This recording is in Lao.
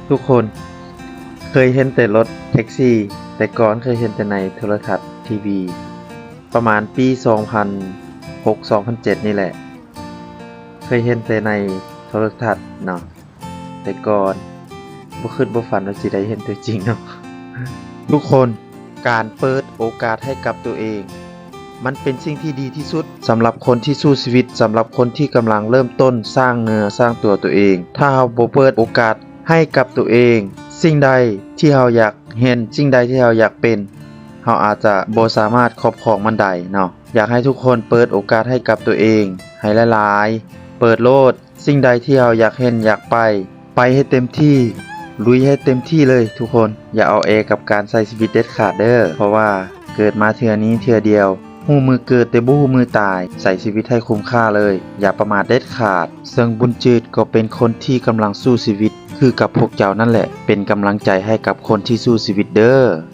ທຸກຄົນເຄີຍເຫັນແຕ່ລົດແທັກຊີ, ແຕ່ກ່ອນເຄີຍເຫັນແຕ່ໃນໂທລະທັດ ທີວີ ປະມານປີສອງພັນຫົກ ສອງພັນເຈັດນີ້ແຫຼະ ເຄີຍເຫັນແຕ່ໃນໂທລະທັດເນາະ ແຕ່ກ່ອນ ບໍ່ຄິດບໍ່ຝັນວ່າຊິໄດ້ເຫັນຕົວຈິງເນາະ. ທຸກຄົນ, ການເປີດໂອກາດໃຫ້ກັບຕົວເອງ ມັນເປັນສິ່ງທີ່ດີທີ່ສຸດສຳລັບຄົນທີ່ສູ້ຊີວິດ, ສຳລັບຄົນທີ່ກຳລັງເລີ່ມຕົ້ນສ້າງເນື້ອສ້າງຕົວຕົວເອງ. ຖ້າເຮົາບໍ່ເປີດໂອກາດໃຫ້ກັບຕົວເອງ, ສິ່ງໃດທີ່ເຮົາຢາກເຫັນ, ສິ່ງໃດທີ່ເຮົາຢາກເປັນ, ເຮົາອາດຈະບໍ່ສາມາດຄອບຄອງມັນໄດ້ເນາະ. ຢາກໃຫ້ທຸກຄົນເປີດໂອກາດໃຫ້ກັບຕົວເອງໃຫ້ຫຼາຍໆ, ເປີດໂລດ. ສິ່ງໃດທີ່ເຮົາຢາກເຫັນ, ຢາກໄປ, ໄປໃຫ້ເຕັມທີ່, ລຸຍໃຫ້ເຕັມທີ່ເລີຍທຸກຄົນ. ຢ່າເອົາແອກັບການໃຊ້ຊີວິດເດັດຂາດເດີ້, ເພາະວ່າເກີດມາເທື່ອນີ້ເທື່ອດຽວ, ຮູ້ມື້ເກີດແຕ່ບໍ່ຮູ້ມື້ຕາຍ. ໃຊ້ຊີວິດໃຫ້ຄຸ້ມຄ່າເລີຍ, ຢ່າປະໝາດເດັດຂາດ. ເຊິ່ງບຸນຈືດກໍເປັນຄົນທີ່ກຳລັງສູ້ຊີວິດຄືກັບພວກເຈົ້ານັ້ນແຫຼະ, ເປັນກຳລັງໃຈໃຫ້ກັບຄົນທີ່ສູ້ຊີວິດເດີ້.